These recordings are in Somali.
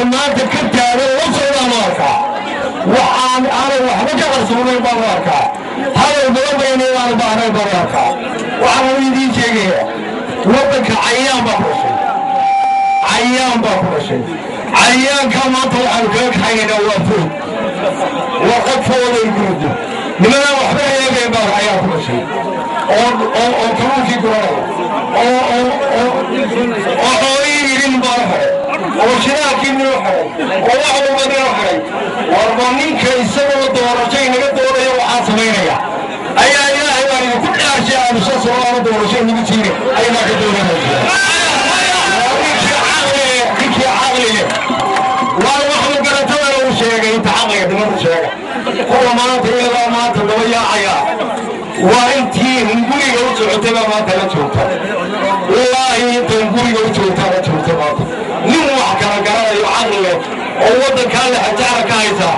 Waddanka maanta ka taagan la socdaanu arkaa, waxaan aanay waxba ka qarsoonayn baanu arkaa, hadal badan baynaydaan baahnayn baanu arkaa. Waxaan idiin sheegayaa, waddanka cayaan baa ku dhashay, cayaan baa ku dhashay. Cayaankaa maanta waxaanu kaga kaxaynaynaa waa food, warqad foodaynu ku ridno. Nimanaan waxba eegayn baa ayaa ku dhashay oo kaluunkii guranaya oo xoolihii irin baanu xidhay oo shidaalkii noo xidhay oo wax walba noo xidhay. Warba ninka isagoo doorasho inaga doonaya waxaa samaynaya ayaa, Ilaahay baan idinku dhaarshay, aanu soo socdaano doorasho inagu siine ayaa ka doonanaysa. Ninkii caqlige, ninkii caqlige waa waxu garatada uu sheegay, inta caqliga dhimadu sheega. Kuwa maanta iyagaa maanta daba yaacaya waa intii hunguriga u socotay baa maanta la joogta. Wallaahi, inta hunguriga u joogtaa la joogta maanta. Nin wax kala garanayo, caqli leh oo waddankaa lexajacla ka haysa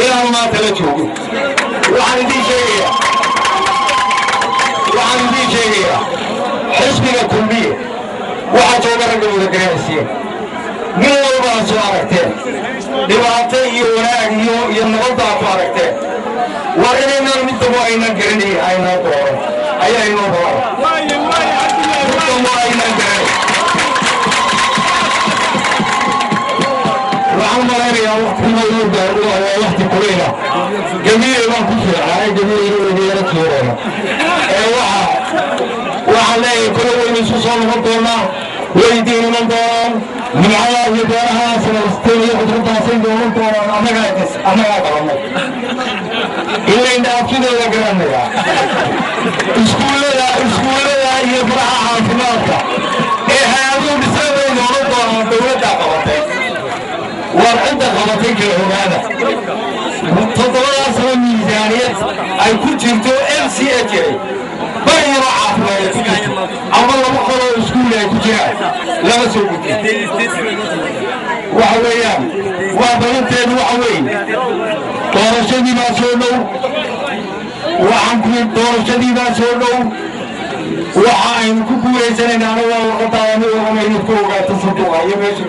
inaanu maanta la joogin. Waxaan idiin sheegayaa, waxaan idiin sheegayaa, xisbiga Kulmiye waxaa jooga ragga wada garanaysiin, nin walbaa soo aragteen, dhibaato iyo wanaag iyo nabadbaa ku aragteen. War inaynaan midnaba aynaan garanayn aynaan dooran ayaa inoo badan, midnaba aynaan garanayn. Waxaan malaynayaa waqtiga loo gaaro waa waqti kulayla. Gabiiley baan ku fiicnaa, gabiiley ugu yara jeerayna ee waxa waxaan leeyahay, kole waynu isu soo noqon doonaa, way idiin iman doonaan. Nimcada iyo beeraha sanaysteen iyo khudraddaasay doonan doonaan. Annagaa annagaa qabanay ilayn dhaafidooda garanaya, iskuullada iyo faraha caafimaadka ee hay-aduhu dhisay bay doonan doonaan, dowladdaa qabatay. War cidda qabatay kala ogaada. 7-daa sano miisaaniyad ay ku jirto MCH bari yaroo caafimaad ay ku jirto ama laba qoloo iskuul ay ku jiraan lama soo gudbin. Waxa weeyaan waa balanteedu, waxa weeye doorashadii baa soo dhow. Waxaan ku doorashadii baa soo dhow. Waxa aynu ku guulaysanaynaa waa warqadaada mid walba inaad ku ogaato sanduuqa iyo meesha.